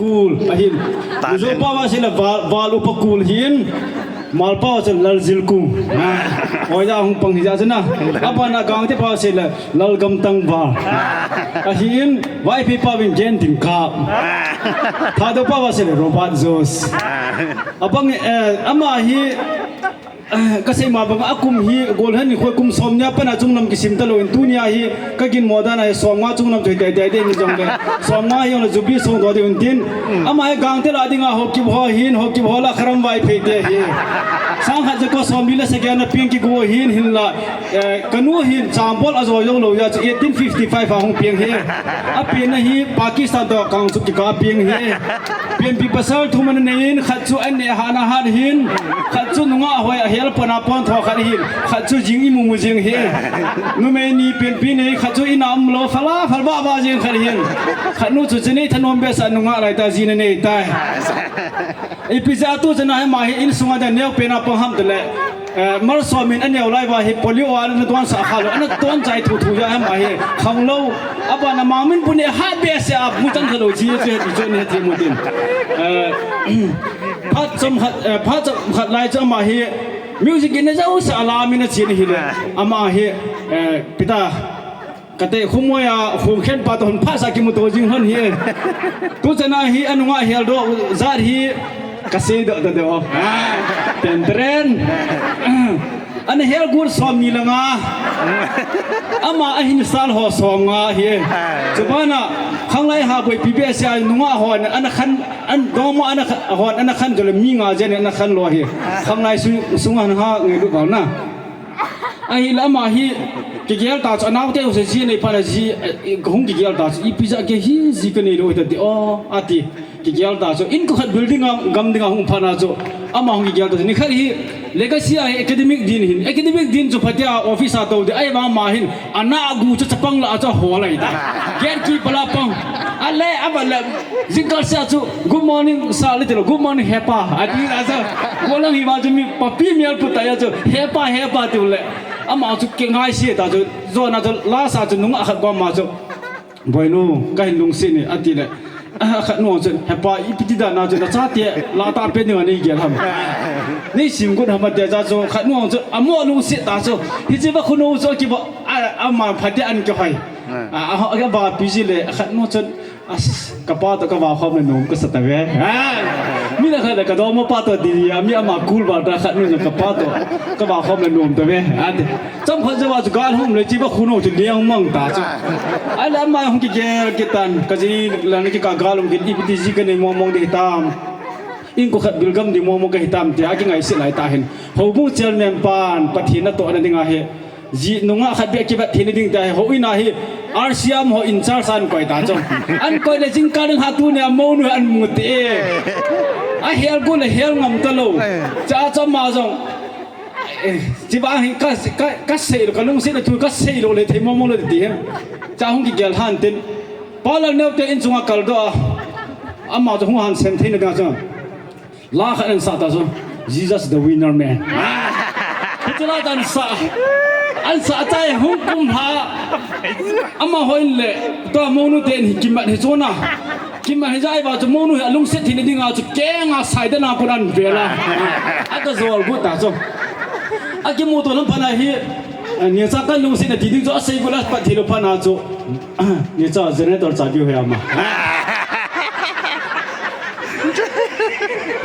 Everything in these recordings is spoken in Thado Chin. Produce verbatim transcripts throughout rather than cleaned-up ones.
Kul, ahin. Talent. Mizo pao a seile Val, Val Upa Kul hin. Hmar pao a seile Lal Zilkung. Oi, ja hung pang hi ja sina. Abana Gangte pao a seile Lal Gamtang Val. Ahin, Vaiphei pao in Gen Ding Kap. Thadou pao a seile Robert Jones. Abang, eh, ama hi, eh, kasei ma bang a kum hi, golhen nikho kum som nia pana chunglam kisim talou in tunia hi, kaginmo dan a hi som nga chunglam chu hi tei tei tei ni jongle. Som nga hi jongle jubi song do ding tin. Ama hi Gangte lah dinga Haokip ho hin, Haokip ho lah Kharam Vaiphei te hi. Sang khat ja ko som li le sagi a na peng kigo hin hinla. Eh, kanu hin chambol a jo jo lou ja chu eighteen fifty-five a hung peng hi. Apenna hi Pakistan toh kang chu kikah peng hi. Pianpi pasal thum ana nei in, khat chu an neh hana hat hin, khat chu nungah hoi a hel pon a pon tho khat hin, khat chu jing imu mu jing hi. Numei ni pianpi nei, khat chu ina umlou fala fal ba ba jing khat hin. Khat nu chu chinei thanom behseh nungah lai ta ji na nei tai. Ipi jeh a tu chana hi ama hi insunga dan neo pen a pang ham tile. Eh, Malsom in aneo lai uva hi polio a ana don sah kha lou, ana don chai thu thu ja ama hi khang lou. Abana Mangminpu ne ha behseh a mu chang kha lou ji chu heti chu ne heti mu tin. Eh, phat chomkhat, eh, phat chomkhat lai chu ama hi music in a jao sa la min a chin hi le. Ama hi, eh, pita Kate khumoi a, khum khen pa toh hon phasa kimuto jing hon hi. Tu chana hi anunga hel doh jat hi kasei doh doh doh. Ten tren. Ana hel gur som ni le nga. Ama ahin sal ho som nga hi. Chubana khanglai ha boi pi be sia nunga hon ana khan an doma ana kha-, hon ana khan jole mi nga jen ana khan lou hi. Khanglai su sunga ha ngei lu bal na. Ahi lama hi, kigel ta chu, anaote u se ji nei pha la ji, eh, kahung kigel ta chu, ipi ja ke hi ji ka nei lou hita ti, o, ati, kigel ta chu, in ko khat building a, gam ding a hung pha na chu, ama hung kigel ta chu, ni khat hi, legacy a hi academic din hin, academic din chu phatia office a tou di, ahivang ama hin, ana gu chu chapang la chu ho lai ta, gate keeper la pang, ale, aba le, Jingkah sia chu, "Good morning, sir," le tilo, "Good morning, hepa." Ati a chu, golang hi ma chu mi papi mial pu ta ya chu, "Hepa, hepa," tiu le. Ama chu kingai si ta chu, jona chu, la sa chu, nung a khat ko ma chu, "Boinu, kahin lungsi ni," ati le. A khat nu chu, "Hepa, ipi ti dan a chu, na chate, la ta pe ni ani gel ham. Ni sim gut ham," ati a chu, khat nu chu, amo lungsi ta chu, hiche va khunu chu, ki va, a, ama phate an kihoi. A, a, a, ba pi ji le, khat nu chu, As, kapa toh kavah khom le nom kasa tave. Ha? Mi na khat le kadom pa toh di, ami ama kul ba ta khat nu kapa toh kavah khom le nom tave. Ate. Cham khat jawa chu gal hum le chi ba khuno chu liang mang ta chu. Ai le ama hung kigel kitan, kaji lang ki ka gal hum ki ipi ti ji ka nei mong mong di tam. In ko khat bil gam di mong mong ka hitam ti a kingai se lai ta hin. Houbung chairman pan, Pathen natoh na ding ahi. Ji nunga khat beh kibat thei na ding ta hi, houin a hi, R C M ho in charge an koi ta chu. An koi le jingkah ding ha tunia monu an mu te. A hel gu le hel ngam ta lou. Cha cha ma jong. Eh, chi ba hi ka, ka, ka sei lou, ka lungset na thu ka sei lou le thei mong mong lou ti hi. Cha hung kigel han tin. Pa Lalneo te in chunga kal doh a. Ama chu hung han sem thei na ding a chu. La khat an sa ta chu, "Jesus the winner man." Hiche la ta an sa. An sa chai hung kum ha. Ama hon le, tua monu ten hi kimat hi chuna. Kimat hi jai ba chu monu hi alungset thei na ding a chu kenga sai da na kun an vela. A ka jol gu ta chu. A kimu to lam pha na hi, ni cha ka lungset na ti ding chu a sei gu la pat thei lou pha na chu. Ni cha generator chabi hoi ama.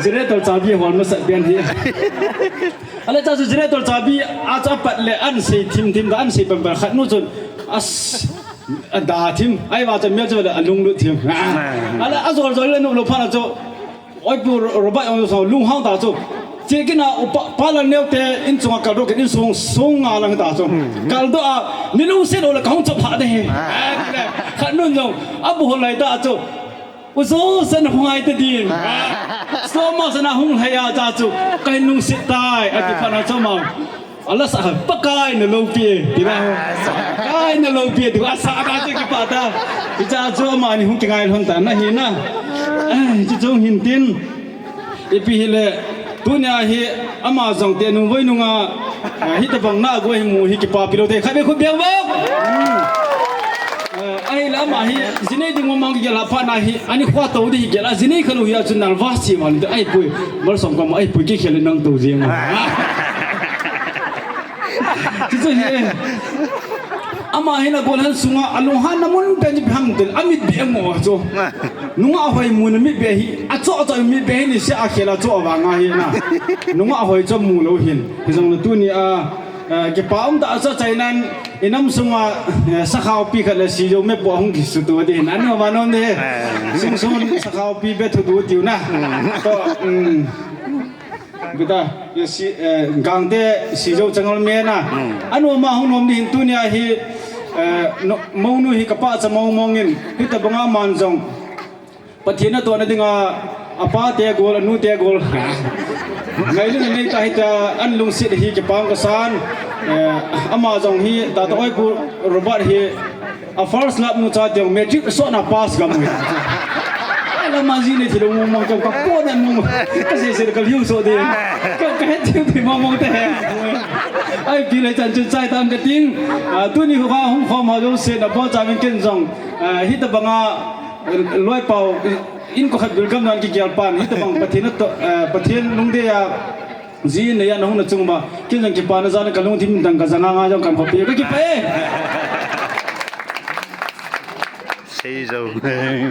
Generator chabi hol masat ben hi. Ale cha chu generator chabi a cha pat le an sei thim thim da an sei pan pan khat nu chun as a da thim ai va cha mel chu le a lung lut thim. Ale a jol jol le nu lo pha na chu. Oi pu Ro-, Robert ong so lung hang ta chu. Che kina upa pa Lalneo te in chunga kal doh kin in sung sung nga lang ta chu. Kal doh a ni lungset lou le ka hung chop pha de he. Khat nun jong a bu hol lai ta chu. U zo san hung ai ta din. Soma sana hung hai a ta chu. Ka hin lungset tai a ti pha na chu ma. Ala sa ha, Pakai na loupi e, ti na. Pakai na loupi e, ti a sa ka chu kipa ta. Hicha chu ama ni hung kingai lhon ta na hi na. Ai, chu chu hin tin. Ipi hi le, tunia hi ama jong te nung voi nunga, ah, hi ta bang na go hi mu hi kipa pi lou te. Khabe khu beng bang. Ah, ai la Ama hi, jinei ding mong mong kigel a phat na hi, ani khua to di hi gel a, jinei kha lo hi a chu nervous chi van te, ai pui, bal som kam, ai pui ki khel nang to jing. Chi chu hi. Ama hi na gol han sunga, alung han na mun pe ni hang tel, amit be mo chu. Nunga hoi mun mit be hi, a cho cho mit be hi ni se a khel a cho va nga hi na. Nunga hoi cho mu lo hin. Hi jong na tu ni a, eh, kipa um ta sa chai nan, inam sunga, eh, sakhau pi khat le si jo me po hung ki su tu di nan ma non de. Sung sung sakhau pi be thu du tiu na. To, um, beta, ye si, eh, gang te si jo changal me na. Anu ma hung nom di hin tu ni a hi, eh, no, mo nu hi kapa cha mong mong in, hi ta banga man jong. Pathen a tona dinga, apa te gol, anu te gol. Ngailutna nei ta hi ta, an lungset hi kipah kasan. Eh, ama jong hi, tata oi pu Robert hi, a first love nu cha tiang matric so na pass gam hi. Ai la ma ji ne thi lo mong mong ka po na mong. Ka se se ka liu so de. Ka, ka het thi thi mong mong te. Ai pi le chan chun chai tam ka ting. Ah, tu ni ho ka hung khom ha lo se na po cha min ken jong. Ah, hi ta banga Loi pau, in ko khat bil gam nan ki gel pan, hi ta bang Pathen to, eh, Pathen lungdei a, ji in nei a na hung na chung ba, kin jang ki pa na ja na ka lungthim dang ka jang nga jong kan khopi, ka ki pa e. Sei jo.